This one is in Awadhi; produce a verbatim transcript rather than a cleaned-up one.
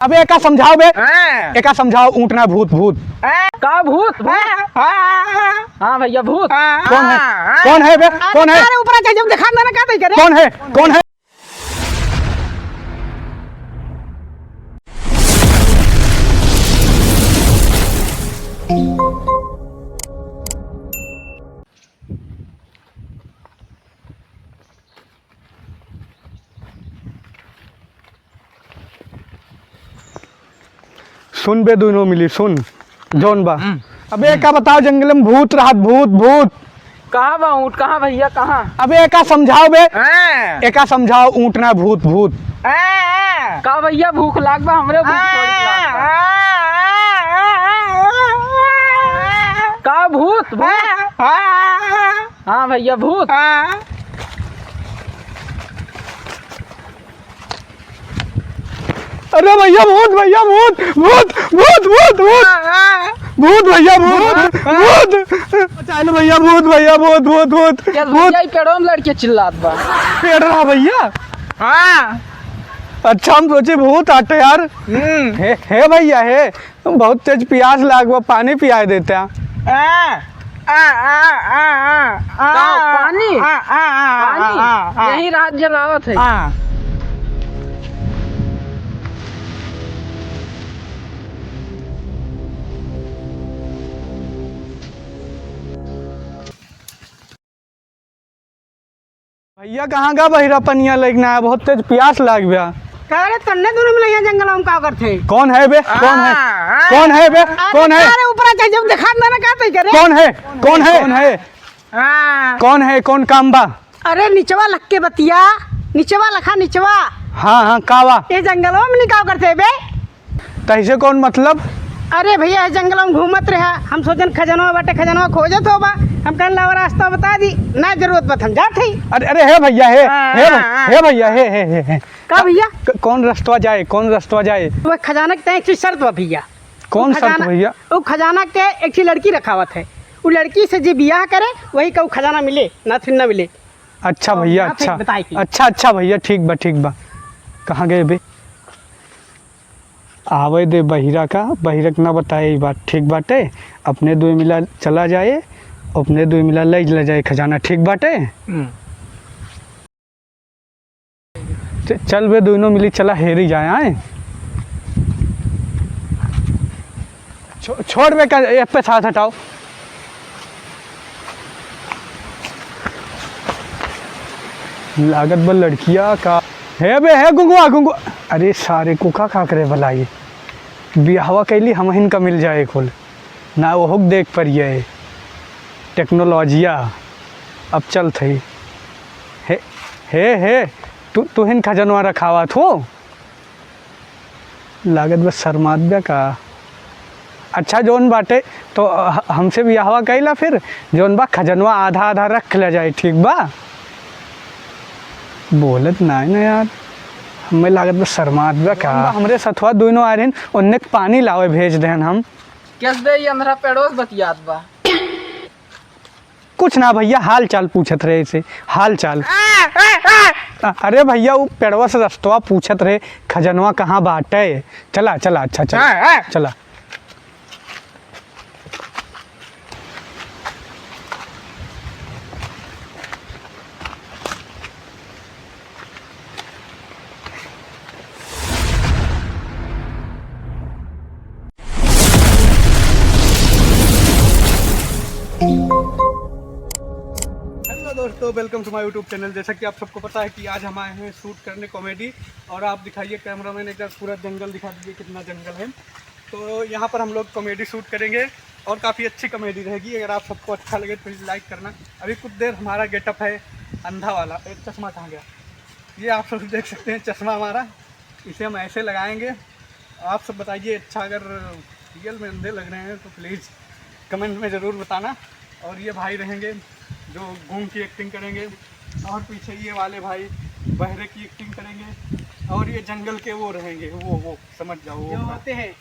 अबे एका समझाओ बे। हाँ। एका समझाओ, ऊँट ना भूत, भूत। हाँ। का भूत? भूत? हाँ, हाँ, हाँ, हाँ। हाँ भइया, भूत। हाँ, कौन है? हाँ, हाँ। कौन है बे? अरे कौन है? अरे ऊपर आ जा, जब देखा ना, ना का तई करे? कौन है? कौन है? सुन बे दुनो मिली, सुन, जौन बा। हम्म। अबे, एका बताओ, जंगल में भूत रहत, भूत, भूत। कहाँ बा ऊँट? कहाँ भइया, कहाँ? अबे, एका समझाओ बे। हाँ। एका समझाओ, ऊँट ना भूत, भूत। हाँ। का भइया, भूख लाग बा? हमरे भूख थोड़ी लाग बा। हाँ। का भूत? भूत? हाँ। हाँ भइया, भूत। हाँ। अरे भइया, भूत, भइया, भूत, भूत, भूत, भूत, भूत। हाँ, हाँ। भूत भइया, भूत, हाँ, हाँ। भूत। बचा लो भइया, भूत भइया, भूत, भूत, भूत, क्या भूत। भइया, ई पेड़वा में लड़के चिल्लात बा। पेड़ रहा भइया? हाँ। अच्छा, हम सोचे भूत आटे यार। हम्म। हे, हे भइया, हे, बहुत तेज पियास लाग बा, पानी पियाए देता। आ, आ, आ, आ, आ, आ, का, पानी? आ, आ, आ, पानी? आ, आ, आ। यही रात जलावत है। हाँ। भइया, कहाँ गा बहिरा पनिया लइके ना आया? बहुत तेज पियास लाग बा। का रे, तन्ने दुनो मिला यहाँ जंगल में का करत है? कौन है बे? कौन है? आ, आ, कौन है बे? अरे कौन है? का रे, ऊपर आ जा, जब देखा ना, ना का तई करे? कौन है? कौन है? कौन है? हाँ। कौन है? कौन काम बा? अरे निचवा लग के बतिया, निचवा लखा निचवा। हाँ, हाँ, का बा? ये जंगलवा में नहीं का करत है बे? तैसे कौन मतलब? अरे भइया, जंगल में घूमत रहा, हम सोचन खजनवा बाटे, खजनवा खोजत होबा, हम कहन लावा रास्ता बता दी, ना जरूरत बा त हम जात हई। अरे, अरे, हे भइया, हे, हाँ, हे हाँ, भइ-, हाँ। हे भइया, हे, हे, हे, हे। का भइया? क-, कौन रस्तवा जाए, कौन रस्तवा जाए? वो खजाना के तय एक ठे शर्त बा भइया। कौन वो शर्त खजाना, भइया? वो खजाना के एक ठे लड़की रखावत है, वो लड़की से जे बियाह करे, वही का वो खजाना मिले, ना फिर ना मिले। अच्छा हाँ, भइया, ना फिर अच्छा। बताए की। अच्छा, अच्छा भइया, ठीक बा, ठीक बा। कहाँ गए बे? आवे दे बहिरा का, बहिरा के ना बताए ई बात, ठीक बाटे? अपने दुइ मिला चला जाए, अपने दुइ मिला लइ ले जाए खजाना, ठीक बाटे? हम्म। च-, चल बे, दुइनो मिली चला हेरी जाए, आए। छो-, छोड़ बे, का, ए पे हाथ हटाओ। लागत बा लड़किया का। हे बे, हे गुंगवा, गुंगवा। अरे सारे को का, का करे भला ये? बियाहवा कैली हमहिन का मिल जाए कुल। ना ओहुक देख परिये। टेक्नोलॉजिया अब चलत हई। हे, हे, हे, तू, तुहिन खजनवा रखावत हो? लागत बा शर्मात बा का? अच्छा, जौन बाटे, तो ह-, हमसे बियाहवा कइला फिर, जौन बा खजनवा आधा आधा रख ले जाए, ठीक बा? बोलत नाई ना यार, हमें लागत बा शर्मात बा का? जौन बा हमरे सथवा दुइनो आए रहन, उन्ने के पानी लावे भेज देहन हम। कैस बे, ये अंधरा पेड़ोस बतियात बा? कुछ ना भइया, हाल चाल पूछत रहे इसे, हाल चाल। आ, अरे भइया, उ पेड़वा से रस्तवा पूछत रहे, खजनवा कहाँ बाटे। चला, चला, अच्छा, चला, चला। Hello दोस्तों, welcome to my YouTube channel। जैसा कि आप सबको पता है कि आज हम आए हैं shoot करने comedy, और आप दिखाइए cameraman एक बार, पूरा जंगल दिखा दीजिए, कितना जंगल है। तो यहाँ पर हम लोग comedy shoot करेंगे और काफ़ी अच्छी comedy रहेगी। अगर आप सबको अच्छा लगे तो please like करना। अभी कुछ देर हमारा getup है अंधा वाला। ए, चश्मा कहाँ गया? ये आप सब देख सकते हैं, चश्मा हमारा, इसे हम ऐसे लगाएंगे। आप सब बताइए, अच्छा, अगर real में अंधे लग रहे हैं तो please comment में ज़रूर बताना। और ये भाई रहेंगे जो गूंग की acting करेंगे, और पीछे ये वाले भाई बहरे की acting करेंगे, और ये जंगल के वो रहेंगे, वो, वो समझ जाओ, वो जो होते हैं।